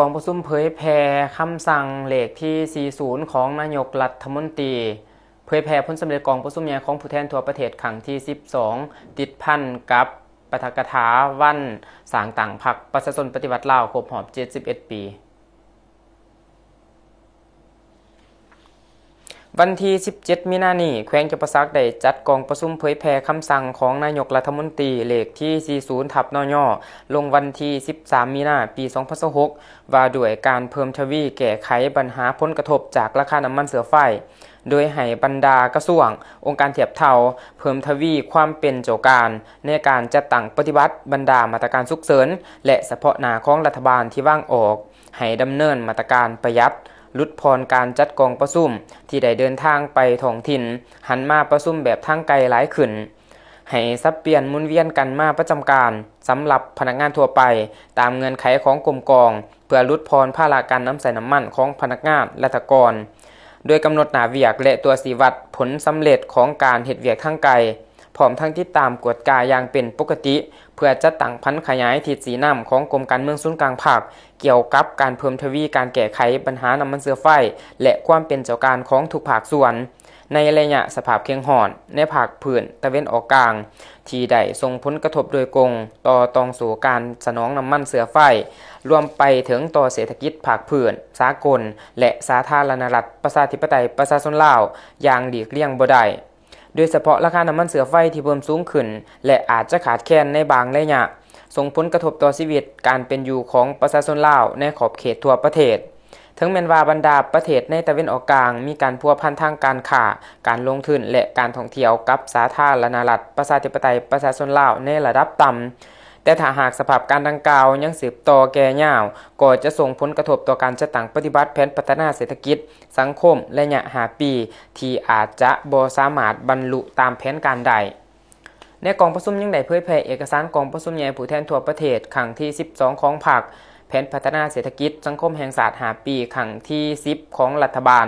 ກອງປະຊຸມເຜີຍແຜ່ຄຳສັ່ງເລກທີສີ່ສິບ ຂອງນາຍົກລັດຖະມົນຕີ, ເຜີຍແຜ່ຜົນສຳເລັດກອງປະຊຸມໃຫຍ່ຂອງຜູ້ແທນທົ່ວປະເທດຄັ້ງທີສິບສອງ ຕິດພັນກັບປາຖະກະຖາວັນສ້າງຕັ້ງພັກປະຊາຊົນປະຕິວັດລາວຄົບຮອບເຈັດສິບເອັດປີ. ວັນທີສິບເຈັດ ມີນານີ້, ແຂວງຈຳປາສັກໄດ້ຈັດກອງປະຊຸມເຜີຍແຜ່ຄຳສັ່ງຂອງນາຍົກລັດຖະມົນຕີເລກທີສີ່ສິບ ທັບ ນຍ ລົງວັນທີສິບສາມ ມີນາ ປີສອງພັນຊາວຫົກ ວ່າດ້ວຍການເພີ່ມທະວີແກ້ໄຂບັນຫາຜົນກະທົບຈາກລາຄານ້ຳມັນເຊື້ອໄຟ, ໂດຍໃຫ້ບັນດາກະຊວງ, ອົງການທຽບເທົ່າ ເພີ່ມທະວີຄວາມເປັນເຈົ້າການໃນການຈັດຕັ້ງປະຕິບັດບັນດາມາດຕະການສຸກເສີນ ແລະ ສະເພາະໜ້າຂອງລັດຖະບານທີ່ວາງອອກ, ໃຫ້ດຳເນີນມາດຕະການປະຢັດ, ຫຼຸດຜ່ອນການຈັດກອງປະຊຸມທີ່ໄດ້ເດີນທາງໄປທ້ອງຖິ່ນ, ຫັນມາປະຊຸມແບບທາງໄກຫຼາຍຂຶ້ນ, ໃຫ້ສັບປ່ຽນໝູນວຽນກັນມາປະຈຳການສຳລັບພະນັກງານທົ່ວໄປ ຕາມເງື່ອນໄຂຂອງກົມກອງ ເພື່ອຫຼຸດຜ່ອນພາລະການນຳໃຊ້ນ້ຳມັນຂອງພະນັກງານລັດຖະກອນ, ໂດຍກຳນົດໜ້າວຽກ ແລະ ຕົວຊີ້ວັດຜົນສຳເລັດຂອງການເຮັດວຽກທາງໄກ, ພ້ອມທັງຕິດຕາມກວດກາຢ່າງເປັນປົກກະຕິ ເພື່ອຈັດຕັ້ງຜັນຂະຫຍາຍທິດຊີ້ນຳຂອງກົມການເມືອງສູນກາງພັກ ກ່ຽວກັບການເພີ່ມທະວີການແກ້ໄຂບັນຫານ້ຳມັນເຊື້ອໄຟ ແລະ ຄວາມເປັນເຈົ້າການຂອງທຸກພາກສ່ວນ ໃນໄລຍະສະພາບແຂງຮ້ອນໃນພາກພື້ນຕາເວັນອອກກາງ ທີ່ໄດ້ສົ່ງຜົນກະທົບໂດຍກົງຕໍ່ຕ່ອງໂສ້ການສະໜອງນ້ຳມັນເຊື້ອໄຟ, ລວມໄປເຖິງຕໍ່ເສດຖະກິດພາກພື້ນ, ສາກົນ ແລະ ສາທາລະນະລັດ ປະຊາທິປະໄຕ ປະຊາຊົນລາວ ຢ່າງຫຼີກລ່ຽງບໍ່ໄດ້. ໂດຍສະເພາະລາຄານ້ຳມັນເຊື້ອໄຟທີ່ເພີ່ມສູງຂຶ້ນ ແລະ ອາດຈະຂາດແຄນໃນບາງໄລຍະ, ສົ່ງຜົນກະທົບຕໍ່ຊີວິດການເປັນຢູ່ຂອງປະຊາຊົນລາວໃນຂອບເຂດທົ່ວປະເທດ. ເຖິງແມ່ນວ່າບັນດາປະເທດໃນຕາເວັນອອກກາງມີການພົວພັນທາງການຄ້າ, ການລົງທຶນ ແລະ ການທ່ອງທ່ຽວກັບສາທາລະນະລັດ ປະຊາທິປະໄຕ ປະຊາຊົນລາວໃນລະດັບຕ່ຳ, ແຕ່ຖ້າຫາກສະພາບການດັ່ງກ່າວຍັງສືບຕໍ່ແກ່ຍາວ, ກໍຈະສົ່ງຜົນກະທົບຕໍ່ການຈັດຕັ້ງປະຕິບັດແຜນພັດທະນາເສດຖະກິດ, ສັງຄົມໄລຍະຫ້າປີ ທີ່ອາດຈະບໍ່ສາມາດບັນລຸຕາມແຜນການໄດ້. ໃນກອງປະຊຸມຍັງໄດ້ເຜີຍແຜ່ເອກະສານກອງປະຊຸມໃຫຍ່ຜູ້ແທນທົ່ວປະເທດຄັ້ງທີສິບສອງຂອງພັກ, ແຜນພັດທະນາເສດຖະກິດສັງຄົມແຫ່ງຊາດຫ້າປີຄັ້ງທີສິບຂອງລັດຖະບານ,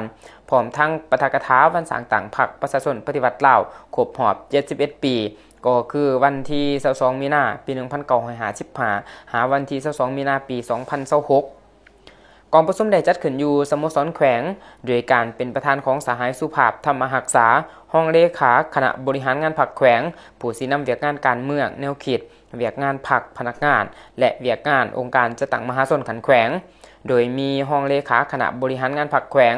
ພ້ອມທັງປາຖະກະຖາວັນສ້າງຕັ້ງພັກປະຊາຊົນປະຕິວັດລາວຄົບຮອບເຈັດສິບເອັດປີ, ກໍຄືວັນທີຊາວສອງ ມີນາ ປີໜຶ່ງພັນເກົ້າຮ້ອຍຫ້າສິບຫ້າ ຫາວັນທີຊາວສອງ ມີນາ ປີສອງພັນຊາວຫົກ. ກອງປະຊຸມໄດ້ຈັດຂຶ້ນຢູ່ສະໂມສອນແຂວງ, ໂດຍການເປັນປະທານຂອງສະຫາຍ ສຸພາບ ທຳມະຮັກສາ, ຮອງເລຂາຄະນະບໍລິຫານງານພັກແຂວງ, ຜູ້ຊີ້ນຳວຽກງານການເມືອງ, ແນວຄິດ, ວຽກງານພັກ, ພະນັກງານ ແລະ ວຽກງານອົງການຈັດຕັ້ງມະຫາຊົນຂັ້ນແຂວງ, ໂດຍມີຮອງເລຂາຄະນະບໍລິຫານງານພັກແຂວງ,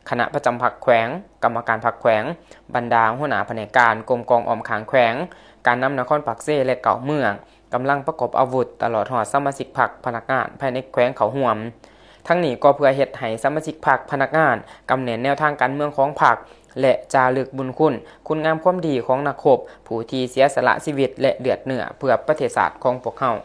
ຄະນະປະຈຳພັກແຂວງ, ກຳມະການພັກແຂວງ, ບັນດາຫົວໜ້າພະແນກການກົມກອງອ້ອມຂ້າງແຂວງ, ການນຳນະຄອນປາກເຊ ແລະ ເກົ້າເມືອງ, ກຳລັງປະກອບອາວຸດ, ຕະຫຼອດຮອດສະມາຊິກພັກ, ພະນັກງານພາຍໃນແຂວງເຂົ້າຮ່ວມ. ທັງນີ້ກໍເພື່ອເຮັດໃຫ້ສະມາຊິກພັກ, ພະນັກງານ ກຳແໜ້ນແນວທາງການເມືອງຂອງພັກ ແລະ ຈາລຶກບຸນຄຸນ, ຄຸນງາມຄວາມດີຂອງນັກຮົບ ຜູ້ທີ່ເສຍສະຫຼະຊີວິດ ແລະ ເລືອດເນື້ອເພື່ອປະເທດຊາດຂອງພວກເຮົາ.